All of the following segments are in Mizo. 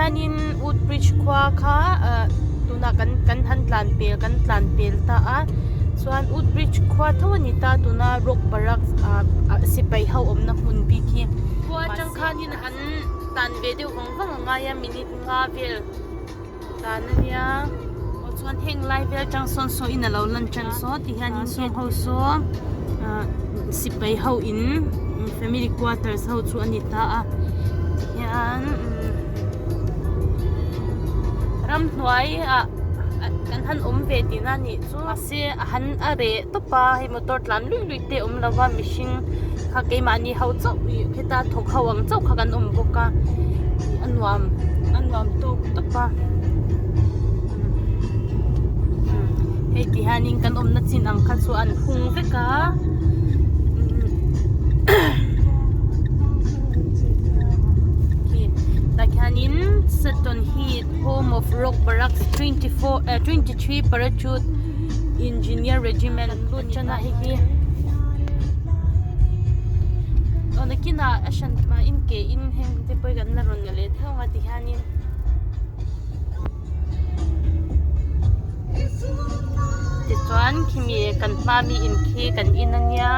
hianin Woodbridge khua kha ah tunah kan kan han tlan pel kan tlan pel ta a chuan Woodbridge khua tho a ni ta tuna Rock Barracks ah ah sipai ho awmna hmun bik hi khua atang khanin an tan ve deuh vang vang a ngai a minute nga vel. Dan ania aw chuan heng lai vel atang sawn saw in alo lan tan saw ti hianin sawng ho saw ah sipai ho in family quarters ho chu ani ta a tihian ramhnuai ah kan han awm ve tihna a nih chu mahse a han a reh tawp a hei motor tlan luih luih te a awm lo va mihring kha keimahni ho chauh ih kheta thawk ho ang chauh kha kan awm bawk a ih a nuam a nuam tawk tawp a hei ti hianin kan awmna chin ang kha chu an hung vek a khi tah khianin Sutton Heath home of Rock Barracks 24 eh 23 Parachute Engineer Regiment lut tan a hei hi aw nakinah a hran hmain ke in heng te pawh hi kan la rawn la leh theuh ang a ti hianin tichuan khimi kan hma mi in khi kan in ania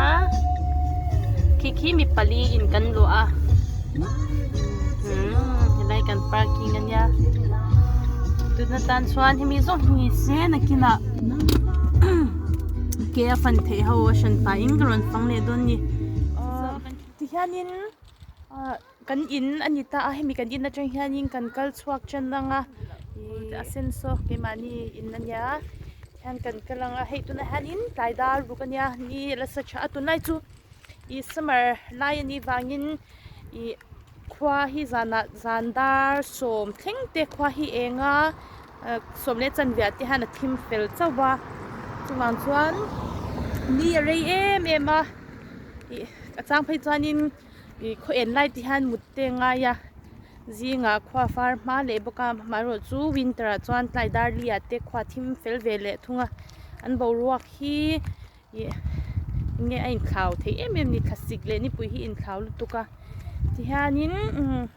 khi khi mi pali in kan luah a umm helai kan parking ania tuna tan chuan hemi zawng hi ni se nakinah ke a fan theih ho a hran pahin ka rawn fang leh dawn a ni tihianin ah kan in a ni ta a hemi kan in atang hianin kan kal chhuak tan ang a ih a sen saw keimahni in a nia tihian kan kal ang a hei tunah hianin tlai dar ruk a nia ni la sa tha a tunlai chu ih summer lai a nih vangin ih khua hi zanah zan dar sawm thleng te khua hi eng a sawm leh chanve ah te hian a thim fel chauh a chuvang chuan ni a rei em em a ih a chang phei chuanin ih khaw en lai te hian mut te a ngai a zingah khua far hma leh bawk a amaherawh chu winter ah chuan tlai dar li ah te khua thim fel ve leh thung a an boruak hi ih enge a inthlau theih em em ni thlasik leh nipui hi inthlau lutuk a tihianin umm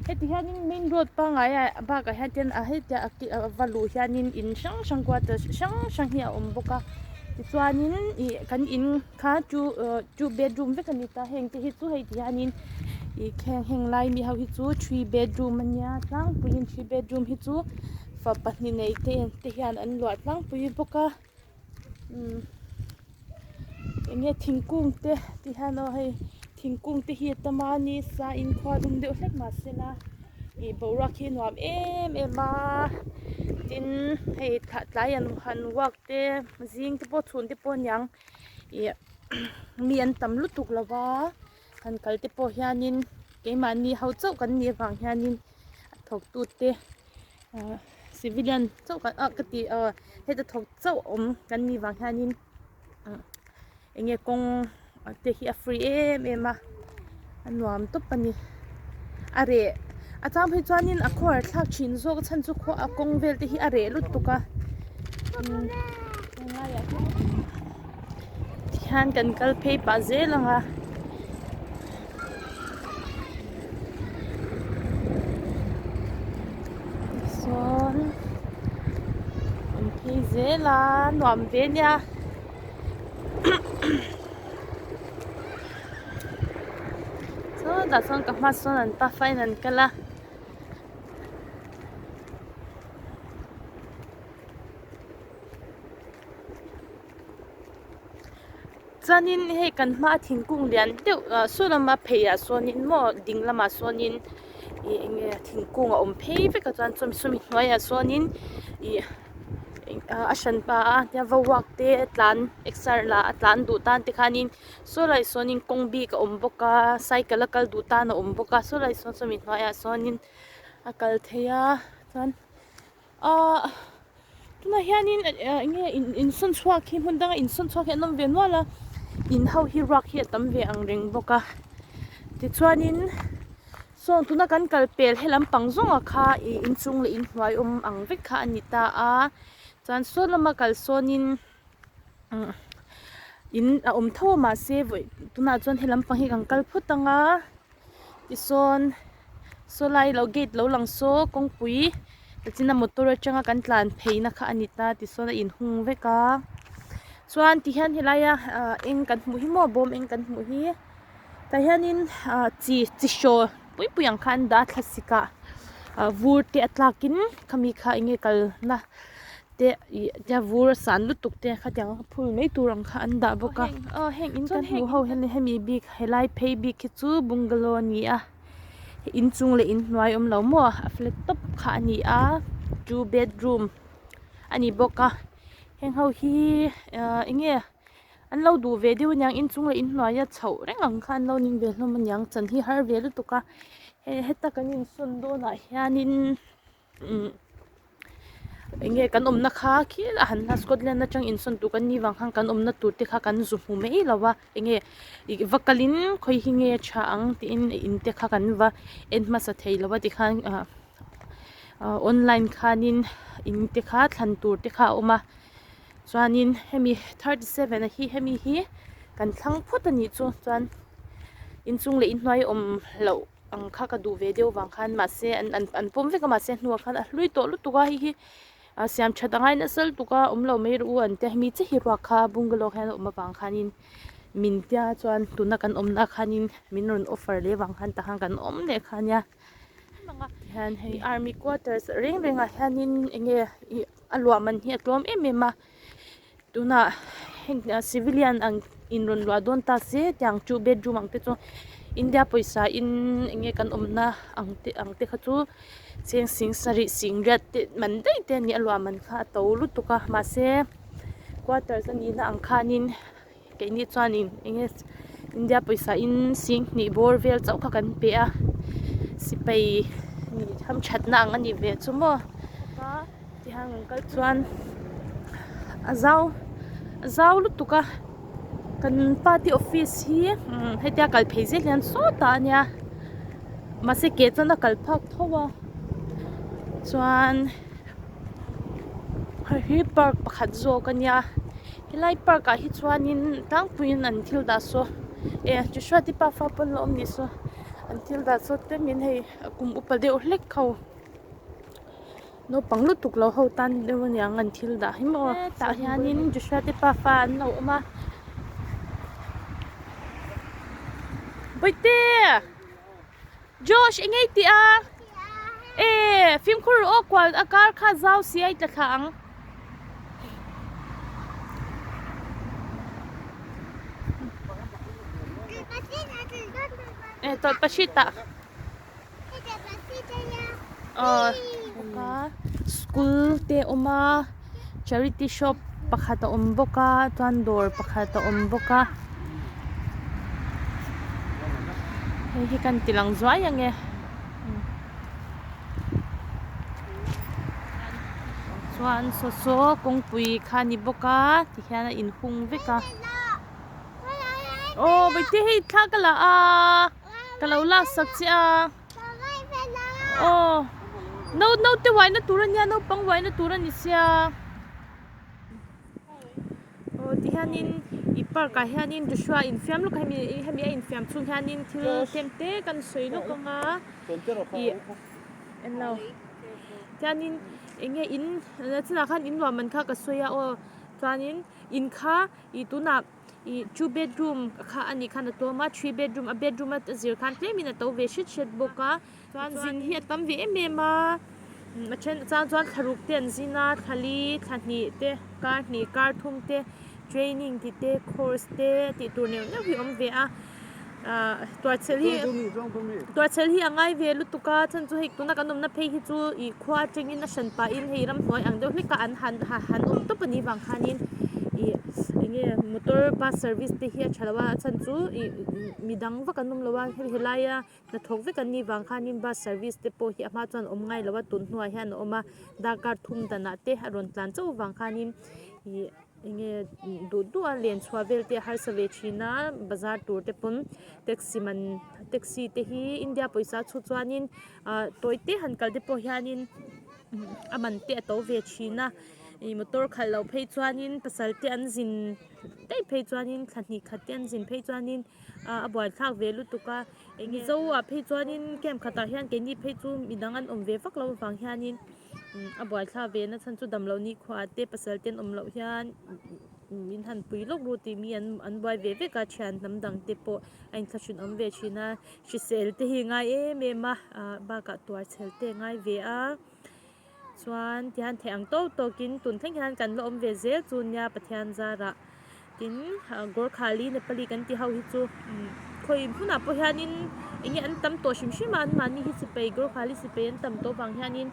heti hianin main road pangngai ah bakah hian ten a hetia a ki a va luh hianin in hrang hrang quarters hrang hrang hi a awm bawk a tichuanin ih kan in kha two ah two bedroom vek a ni ta heng te hi chu hei ti hianin ih kheng heng lai mi ho hi chu three bedroom ania tlangpuiin three bedroom hi chu fa pahnih nei te te hian an luah tlangpui bawk a. Umm enge thingkung te ti hian aw hei thingkung te hi a tam a ni sa in khua dum deuh hlek mahse la ih boruak hi a nuam em em a tin hei thla tlai an han walk te zing te pawh chhun te pawh aniang ih mi an tam lutuk lo va han kal te pawh hianin keimahni ho chauh kan nih avang hianin a thawktute. Ahh civilian chauh kan ah ka ti ah heta thawk chauh awm kan nih vang hianin ah eng nge kawng te hi a free em em a a nuam tawp a ni a reh a chang phei chuanin a khawhar thlak thin zawk a chhan chu khaw a kawng vel te hi a reh lutuk a umm tihian kan kal phei pah zel ang a. Sawn an phei zel a nuam ve nia sawtah sawn ka hma sawn an pafa in an kal a. Chuanin hei kan hmaa thingkung lian deuh ah saw lama phei ah sawnin maw ding lamah sawnin ih eng nge thingkung a awm phei vek a chuan chumi sawmi hnuaiah sawnin ih a hran pa a tia va walk te tlan exer la a tlan duh tan te khanin saw laiah sawnin kawng bik a awm bawk a cycle a kal duh tan a awm bawk a saw laiah sawn sawmi hnuaiah sawnin a kal theih a chuan. Ahh tunah hianin eng nge in insawn chhuak hi hmun danga insawn chhuak hi an awm ve nual a in ho hi ruak hi a tam ve ang reng bawk a tichuanin saw tuna kan kal pel he lampang zawng ah kha ih inchung leh inhnuai awm ang vek kha a ni ta a chuan saw lama kal sawnin umm in a awm tho a mahse vawi tunah chuan he lampang hi kan kal phawt ang a tisawn. Saw lai lo gate lo lang saw kawngpui tachina motor atanga kan tlan phei na kha a ni ta tichuan a inhung vek a chuan tihian helaia ah eng kan hmuh hi maw bawm eng kan hmuh hi tah hianin ah chi chi hraw pui pui ang kha an dah a thlasik ah ah vur te a tlak in khami kha eng nge kalna te ih tia vur a san lutuk te khatiang a phul mai tur ang kha an dah bawk a aw heng in kan hmuh ho hian hemi bik helai phei bik hi chu bungalow a ni a inchung leh inhnuai awm lo maw a flat tawp kha a ni a two bedroom a ni bawk a heng ho hi ah eng nge an lo duh ve deuh aniang inchung leh inhnuai a chhoh reng ang kha an lo ning ve hlawm aniang chan hi har ve lutuk a heta kan insawn dawnah hianin. Umm eng nge kan awmna kha khil a han hla Scotland atang insawn tur kan nih vang khan kan awmna tur te kha kan zu hmu mai lo a eng nge ih va kalin khawi hi nge tha ang tiin in te kha kan va en hmasa thei lo a tikhan ah ah online khanin in te kha thlan tur te kha a awm a chuanin hemi 37 a hi hemi hi kan thlang phawt a nih chu chuan inchung leh inhnuai awm loh. ang kha ka duh ve deuh vang khan mahse an an an pawm vek a mahse hnuah khan a hlui tawh lutuk a hei hi ah siam that a ngai nasa lutuk a awm lo mai rawh u an tia hemi chiah hi ruak kha bungalow hian a awm avang khanin min tia chuan tuna kan awmna khanin min rawn offer leh vang khan tah khan kan awm leh kha ania tihian hei army quarters reng rengah hianin eng nge ih a luah man hi a tlawm em em a. Tunah heng civilian ang in rawn luah dawn ta se tiang two bedroom ang te chu India pawisa in eng nge kan awmna ang te ang te kha chu cheng sing sarih sing riat te man daih te a ni a luah man kha a to lutuk a mahse quarters a nihna ang khanin keini chuanin eng nge India pawisa in sing hnih bawr vel chauh kha kan pe a sipai hamthatna ang a ni ve chu maw. Tihian kan kal chuan a zau a zau lutuk a kan party office hi umm hetia kal phei zel hian sawtah a nia mahse ke chuan a kal phak tho a chuan hei hi park pakhat zawk a nia helai park ah hi chuanin tlangpuiin an thil dah saw e Joshua te pafa pawn la awm nih saw an thil dah saw tlemin hei kum upa deuh hlek ho. Naupang lutuk lo ho tan deuh aniang an thil dah hi maw tah hianin Joshua te pafa an lo awm a Bawihte Josh eng nge i tih a e fimkhur rawh aw kual a kar kha zau si a i tla thla ang. E tawlhpahrit ah. Aw school te a awm a charity shop pakhat a awm bawk a chuan dawr pakhat a awm bawk a hei hi kan ti lang zuai ang e chuan saw saw kawngpui kha a ni bawk a tihian a inhung vek a aw bawihte hei thla ka la a. Ka lo laksak che a. Aw. No naute uaina tur a nia naupang uaina tur a ni sia. Aw tihianin ih park ah hianin Joshua infiam lawk a hemi hemi a infiam chhung hianin thil tlem te kan sawi lawk ang a. Ih englo tihianin eng nge in chinah khan in nuam man kha ka sawi a aw chuanin in kha ih tunah. Ih two bedroom kha a nih khan a tlawm a three bedroom a bedroom a zir khan tlemin a to ve hret hret bawk a chuan zin hi a tam ve em em a a then chang chuan thla ruk te an zin a thla li thla hnih te kar hnih kar thum te training tih te course te tih tur neuh neuh hi a awm ve a ah tuarchhel hi tuarchhel hi a ngai ve lutuk a chhan chu hei tuna kan awmna phei hi chu ih khua atangin a hran pahin hei ramhnuai ang deuh hlek a an han han awm tawp a nih vang khanin ih eng nge motor bus service te hi a tha lo a a chhan chu ih midang vak an awm lo a hei helaia hnathawk vek an nih vang khanin bus service te pawh hi a hma chuan a awm ngai lo a tun hnuah hian a awm a darkar thum danah te a rawn tlan chauh avang khanin ih. Eng nge duh duh a len chhuah vel te a harsa ve thin a bazar tur te pawn taxi man taxi te hi India pawisa chhut chuanin ah tawi te han kal te pawh hianin a man te a to ve thin a. Ih motor khalh loh phei chuanin pasal te an zin daih phei chuanin thla hnih khat te an zin phei chuanin ah a buaithlak ve lutuk a eng nge zo ah phei chuanin camp khatah hian keini phei chu midang an awm ve vak loh avang hianin a buaithlak ve na chhan chu damloh ni khuaah te pasal te an awm loh hian min han pui lawk ru tih mi an an buai ve vek a thian hnam dang te pawh a inthlahrun awm ve thin a hrisel te hi a ngai em em a ah bakah tuarchhel te a ngai ve a. Chuan tihian theih ang tawk tawkin tun thleng hian kan la awm ve zel chu nia Pathian zarah tin Gorkhali Nepali kan tih ho hi chu khawi hmunah pawh hianin eng nge an tam tawh hrim hrim a anmahni hi sipai Gorkhali sipai an tam tawh vang hianin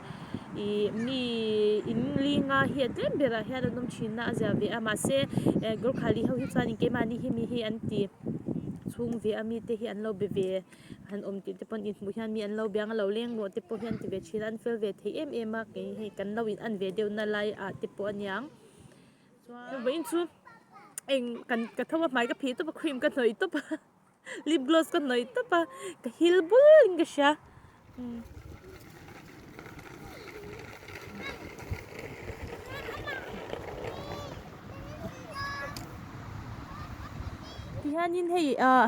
ih mi in linga hi a tlem berah hian an awm thin a a zia ve a mahse Gorkhali ho hi chuanin keimahni hi mi hi an ti chhung ve a mite hi an lo be ve. Han awm tih te pawn inhmuh hian mi an lo biang a lo leng rawh te pawh hian ti ve thin a an fel ve thei em em a kei hei kan lo in en ve deuh na lai ah te pawh a niang chuan vawiin chu eng kan ka tho a hmai ka phih tawp a cream ka hnawih tawp a lip gloss ka hnawih tawp a ka hil bul in ka hria. Tihianin hei ah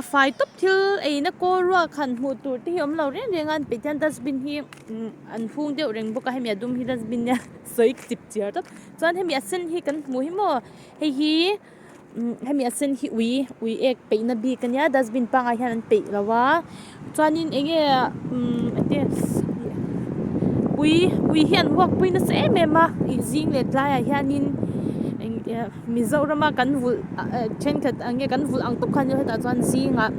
a fai tawp thil eina kawl ruak han hmuh tur te hi awm lo reng reng a an peih hian dustbin hi an hung deuh reng bawk a hemi a dum hi dustbin nia sawi chip chiar tawp chuan hemi a sen hi kan hmuh hi maw hei hi hemi a sen hi ui ui ek peihna bik ania dustbin pangngai hian an peih lo a chuanin eng nge eng ui ui hi an walk pui nasa em em a ih zing leh tlaiah hianin eng Mizorama kan vulh thenkhat ang nge kan vulh ang tawp khan hetah chuan zingah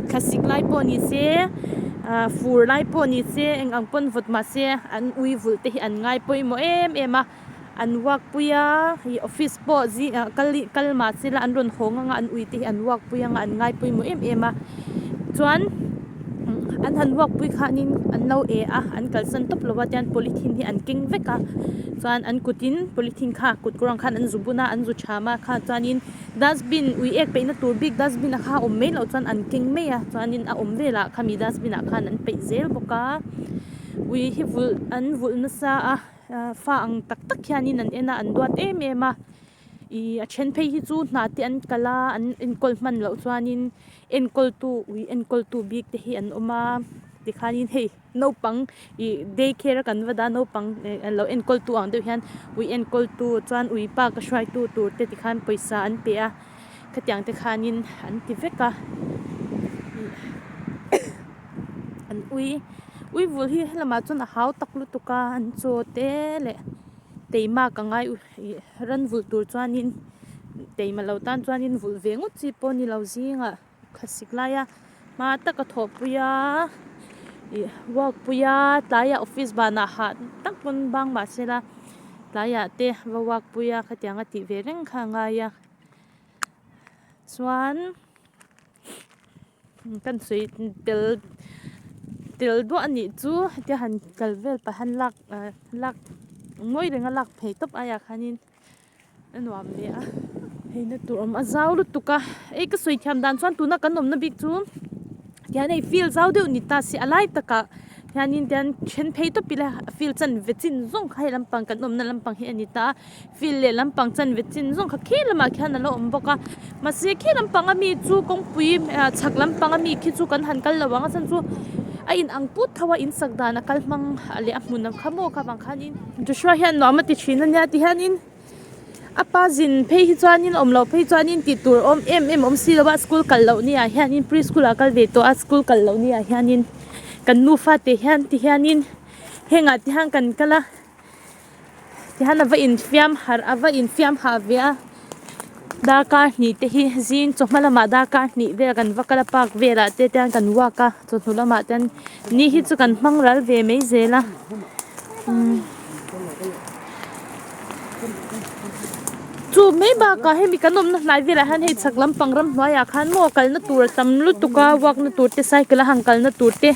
thlasik lai pawh ni se ah fur lai pawh ni se eng ang pawn vawt mah se an ui vulh te hi an ngai pawimawh em em a an walk pui a ih office pawh zingah kal kal mah se la an rawn hawng anga an ui te hi an walk pui anga an ngai pawimawh em em a chuan an han walk pui khanin an lo eh a an kalsan tawp lo a tian polythene hi an keng vek a chuan an kutin polythene kha kut kawr ang khan an zu bun a an zu tham a kha chuanin dustbin ui ek peihna tur bik dustbin a kha a awm mai loh chuan an keng mai a chuanin a awm velah khami dustbin ah khan an peih zel bawk a ui hi vulh an vulh nasa a fa ang tak tak hianin an en a an duat em em a. Ih a then phei hi chu hna te an kal a an enkawl hman loh chuanin enkawltu ui enkawltu bik te hi an awm a tikhanin hei naupang ih day care a kan va dah a naupang eh lo enkawltu ang deuh hian ui enkawltu chuan ui park a hruaitu tur te tikhan pawisa an pe a khatiang te khanin an ti vek a ih an ui ui vul hi helamah chuan a hau tak lutuk a an chaw te leh teimak a ngai. Ih ran vulh tur chuanin teima lo tan chuanin vulh ve ngawt chi pawh a ni lo zingah khasik laia hma taka thawhpui a ih work pui a tlaiah office banah hah tak pawn bang mahse la tlaiah te va work pui a khatiang a tih ve reng kha a ngai a chuan. Kan sawi tel tel duah a nih chu hetia han kal vel pah hian lak ah lak ngawi renga lak phei tawp aiah khanin a nuam ve a heina tur awm a zau lutuk a ei ka sawi thiam dan chuan tuna kan awmna bik chu tihian hei field zau deuh ni ta se a lai takah hianin tihian then phei tawp ila field chanve chin zawng kha hei lampang kan awmna lampang hi a ni ta a. Field leh lampang chanve chin zawng kha khi lamah khian a lo awm bawk a mahse khi lampang ami chu kawngpui ah chhak lampang ami khi chu kan han kal lo ang a chhan chu a in ang put tho a in sak dan a kal hmang leh a hmun ang kha maw kha vang khanin Joshua hian nuam a ti thin a nia ti hianin a pa zin phei hi chuanin awm loh phei chuanin tih tur awm em em awm si lo a school kal loh ni ah hianin pre school ah kal ve tawh a school kal loh ni ah hianin kan nufa te hian ti hianin hengah te hian kan kal a. Tihian a va infiam harh a va infiam hah ve a darkar hnih te hi zing chawhma lamah darkar hnih vel kan va kal a park velah te te hian kan walk a chawhnu lamah te hian ni hi chu kan hmang ral ve mai zel a umm chu mai bakah hemi kan awmna hnai velah hian hei chhak lampang ramhnuaiah khan maw kalna tur a tam lutuk a walk na tur te cycle a han kalna tur te.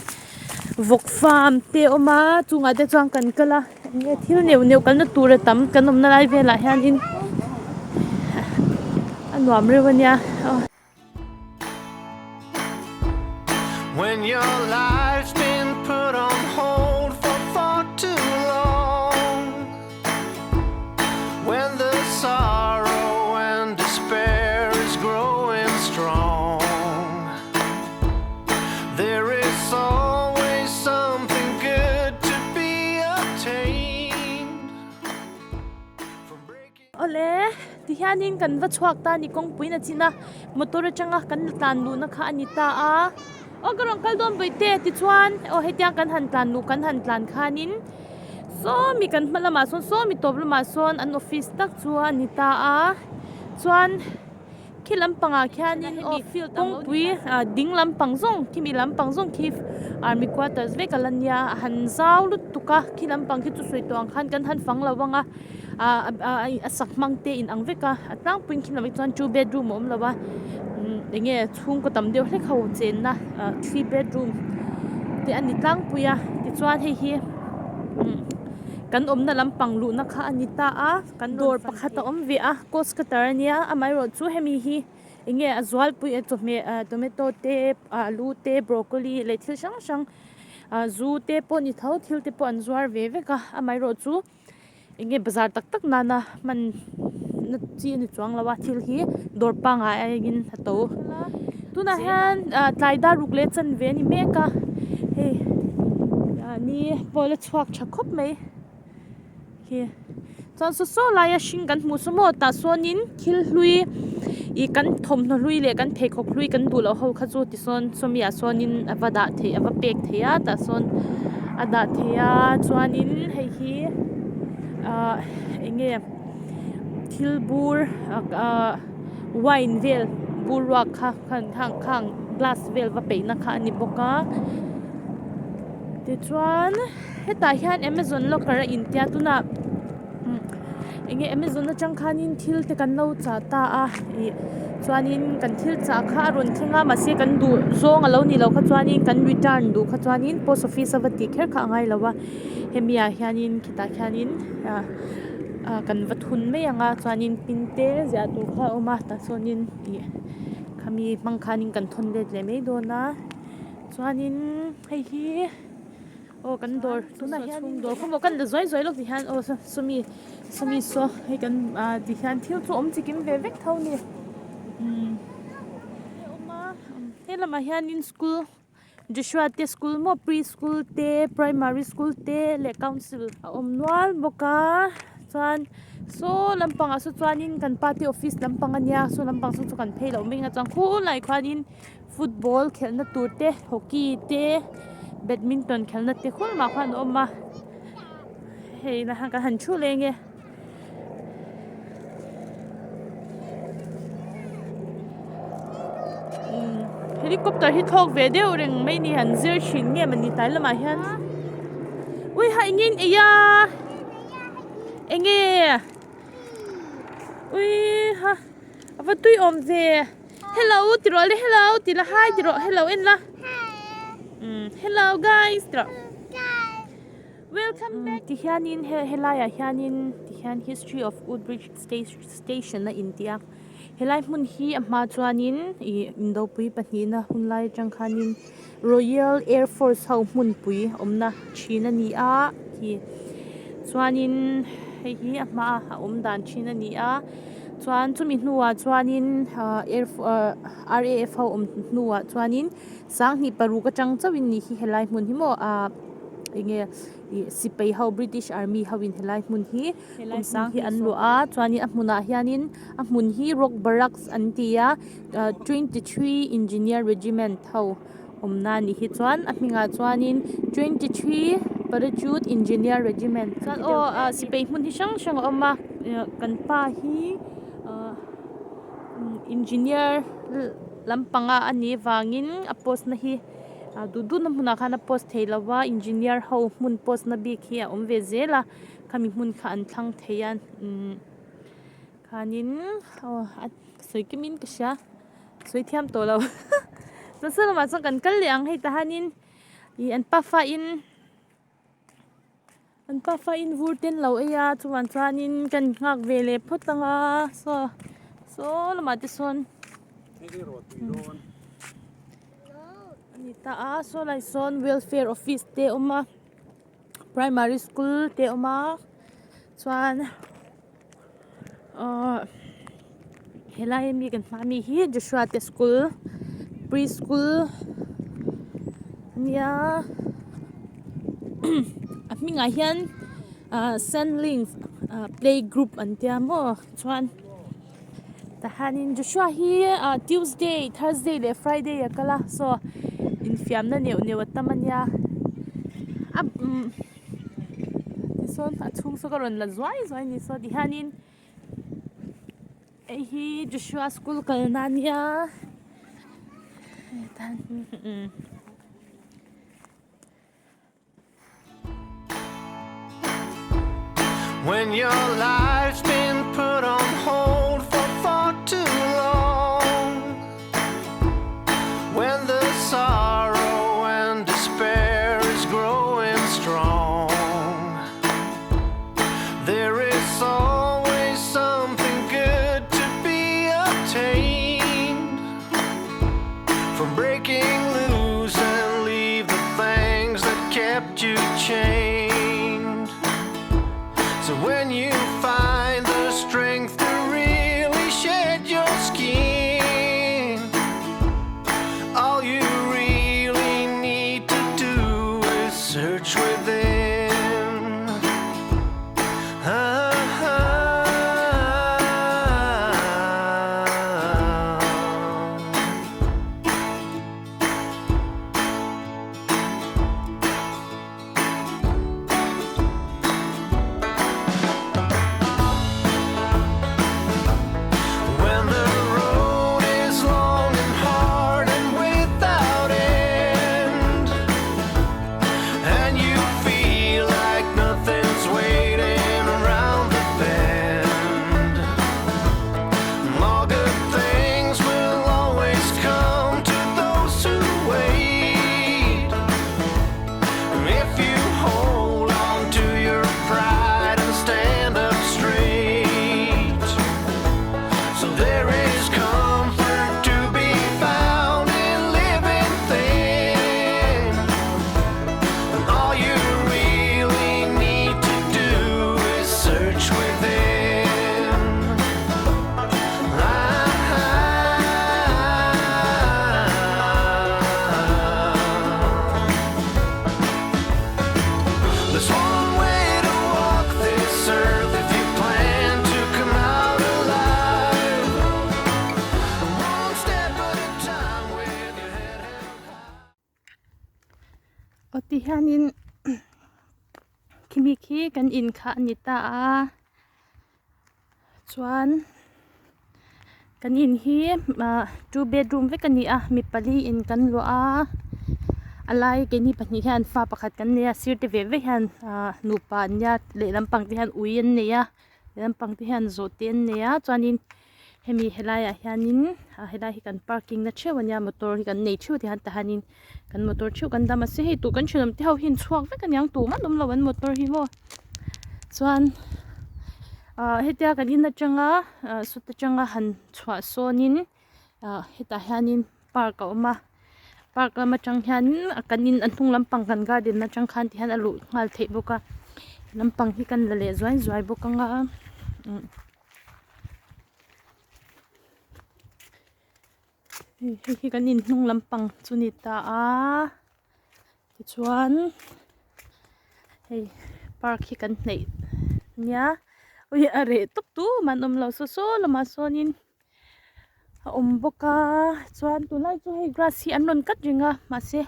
Vawk farm te a awm a chungah te chuan kan kal a enge thil neuh neuh kalna tur a tam kan awmna lai velah hianin a nuam reuh a nia aw. When your life's been put on hold for far too long. Tihianin kan va chhuak ta a ni kawngpui na chin a motor atanga kan la tlan luhna kha a ni ta a aw ka rawn kal dawn bawihte tichuan aw hetiang kan han tlan luh kan han tlan khanin sawmi kan hma lamah sawn sawmi tawp lamah sawn an office tak chu a ni ta a chuan. Khi lampangah khianin aw kawngpui ah ding lampang zawng khimi lampang zawng khi army quarters vek a la nia a han zau lutuk a khi lampang khi chu sawi tawh ang khan kan han fang lo ang a ah a sak hmang te in ang vek a a tlangpuiin khi lamah chuan two bedroom a awm lo a eng nge chhungkaw tam deuh hlek ho chenna ah three bedroom te a ni tlangpui a tichuan hei hi kan awmna lampang luhna kha a ni ta a. Kan dawr pakhat a awm ve a cost cutter a nia amaherawhchu hemi hi eng nge a zualpui a chawhmeh ah tomato te alu te broccoli leh thil hrang hrang ah zu te pawh ni tho thil te pawh an zuar ve vek a amaherawhchu eng nge bazar tak tak nana hman na chi a ni chuang lo a thil hi dawr pangngai aiin a to tunah hian ah tlai dar ruk leh chanve a ni mek a hei ah ni pawh la chhuak tha khawp mai. Khi chuan saw saw laia hring kan hmuh saw maw tah sawnin thil hlui ih kan thawmhnaw hlui leh kan pheikhawk hlui kan duh loh ho kha chu tisawn sawmi ah sawnin a va dah theih a va pek theih a tah sawn a dah theih a chuanin hei hi ahh eng nge thil bur ahh wine vel bur ruak kha khang khang glass vel va peihna kha a ni bawk a tichuan. Hetah hian Amazon locker a intia tunah eng nge Amazon atang khanin thil te kan lo chah ta a ih chuanin kan thil chah kha a rawn thleng a mahse kan duh zawng a lo nih loh kha chuanin kan return duh kha chuanin post office a va tih kher kha a ngai lo a hemi ah hianin khitah khianin ah ah kan va thun mai ang a chuanin pin te ziah tur kha a awm a tah sawnin ih khami hmang khanin kan thawn let leh mai dawn a chuanin hei hi. Aw kan dawr tunah hian dawr khaw maw kan la zuai zuai lawk ti hian aw sawmi sawmi saw hei kan ah ti hian thil chu awm chikim ve vek tho a ni umm awm a he lamah hianin school Joshua te school maw pre school te primary school te leh council a awm nual bawk a chuan saw lampangah saw chuanin kan pa te office lampang a nia saw lampang saw chu kan phei loh mai ang a chuan khulaiah khuanin. Football khelhna tur te hockey te badminton khelhna te khur mah khan a awm a hei lah hian kan han thu leh ang e. Helicopter hi thlawk ve deuh reng mai ni han zir thin nge mawni tlai lamah hian ui ha eng nge in ei a eng nge ui ha a va tui awm ve. Hello ti rawh le hello ti la hi ti rawh hello en la umm hello guys ti rawh welcome back ti hianin he helaiah hianin ti hian history of woodbridge station a inti a helai hmun hi a hma chuanin ih indopui pahnihna hun lai atang khanin royal air force ho hmunpui awmna thin a ni a khi chuanin hei hi a hma a awm dan thin a ni a. Chuan chumi hnuah chuanin ah air ah R_A_F ho awm hnuah chuanin sanghnih paruk atang chauhin nih hi helai hmun hi maw ah eng nge ih sipai ho British army ho in helai hmun hi kum sang hi an luah a chuanin a hmunah hianin a hmun hi rock barracks an ti a ah 23 engineer regiment ho awmna a nih hi chuan a hmingah chuanin 23 parachute engineer regiment chuan aw ah sipai hmun hi hrang hrang a awm a kan pa hi ah engineer lampanga a nih vangin a post na hi ah duh duhna hmunah khan a post thei lo va engineer ho hmun post na bik hi a awm ve zel a khami hmun kha an thlang thei a umm khanin aw a sawi kimin ka hria. Sawi thiam tawh lo nasa lamah chuan kan kal leh ang hei tahanin ih an pafa in an pafa in vur ten lo ei a chuvang chuanin kan nghak ve leh phawt ang a saw saw lamah te sawn a ni ta a saw lai sawn welfare office te a awm a primary school te a awm a chuan. Ahh helai ami kan hma ami hi Joshua te school pre school ania a hmingah hian ahh sandlings ah play group an tia maw chuan. Tahanin Joshua hi ah Tuesday, Thursday leh Friday a kal a saw infiamna neuh neuh a tam ania a umm tisawn a chhung saw ka rawn la zuai zuai a ni saw tihianin hei hi Joshua school kalna ania umm. When your life's been put on hold for far too long When the sorrow and despair is growing strong There is always something good to be obtained From breaking loose and leave the things that kept you chained So when you find the strength to really shed your skin All you really need to do is search within When the road is long and hard and without end And you feel like nothing's waiting around the bend All good things will always come to those who wait If you hold on to your pride and stand up straight So there is comfort to be found in living thin And all you really need to do is search within There's one way to walk this earth if you plan to come out alive. One step at a time with your head held high. Aw ti hianin khimi khi kan in kha a ni ta a chuan kan in hi ah two bedroom vek a ni a mi pali in kan luah a a lai keini pahnih hian fa pakhat kan nei a sir te ve ve hian ah nupa an nia lehlam pang te hian ui an nei a lehlam pang te hian zawhte an nei a chuanin hemi helaiah hianin ah helai hi kan parking na theuh a nia motor hi kan nei theuh tihian tahanin kan motor theuh kan dam a se hei tû kan thenawm te ho hi an chhuak vek aniang tumah an awm lo an motor hi maw chuan ah hetia kan in atanga ah sawt atanga han chhuah sawnin ah hetah hianin park a awm a park lam atang hianin kan in a hnung lampang kan garden atang khan ti hian a luh nghal theih bawk a lampang hi kan la leh zuai zuai bawk anga umm. Hei hi kan inhnung lampang chu ni ta a tichuan hei park hi kan hnaih nia ui a reh tawp tu mah an awm lo saw saw lamah sawnin a awm bawk a chuan tunlai chu hei grass hi an rawn cut reng a mahse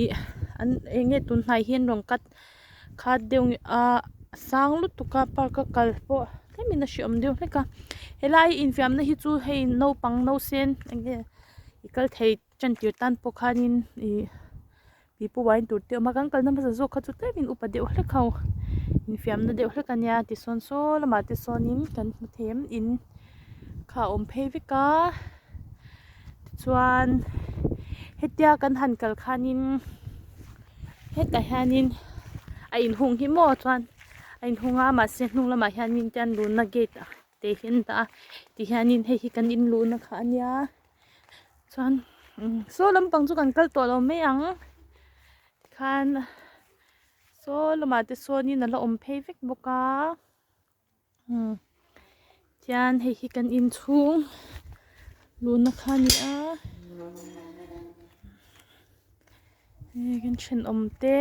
ih an eng nge tun hnai hi an rawn cut khat deuh a sang lutuk a park a kal pawh tlemin a hreawm deuh hlek a helai infiamna hi chu hei naupang nausen eng nge i kal thei tan tir tan pawh khanin ih pipu uain tur te a awm a kan kalna hmasa zawk kha chu tlemin upa deuh hlek ho infiamna deuh hlek a nia tisawn saw lamah te sawnin kan hmu thei em in kha a awm phei vek a tichuan hetia kan han kal khanin. Hetah hianin a inhung hi maw chuan a inhung a mahse hnung lamah hianin te an luhna gate ah te hi an dah a tihianin hei hi kan in luhna kha a nia chuan saw lampang chu kan kal tawh lo mai ang tikhan saw lamah te sawnin a la awm phei vek bawk a tihian hei hi kan inchhung luhna kha a ni a hei kan thenawm te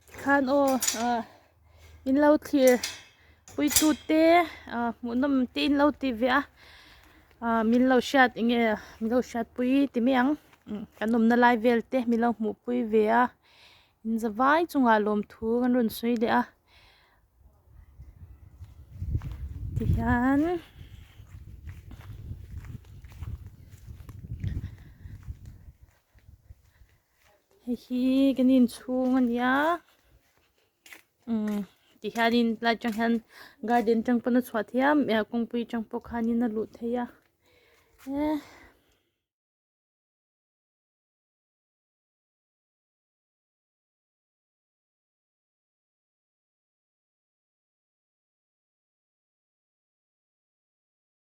tikhan aw ah in lo thlir. pui tu te ah hmuhnawm te in lo ti ve a ah min lo hriat eng nge min lo hriat pui ti mai ang kan awmna lai vel te min lo hmuh pui ve a in za vai chungah lawmthu kan rawn sawi leh a tihian hei hi kan inchhung a ni a umm tihianin tlai atang hian garden atang pawn a chhuah theih a kawngpui atang pawh khanin a luh theih a.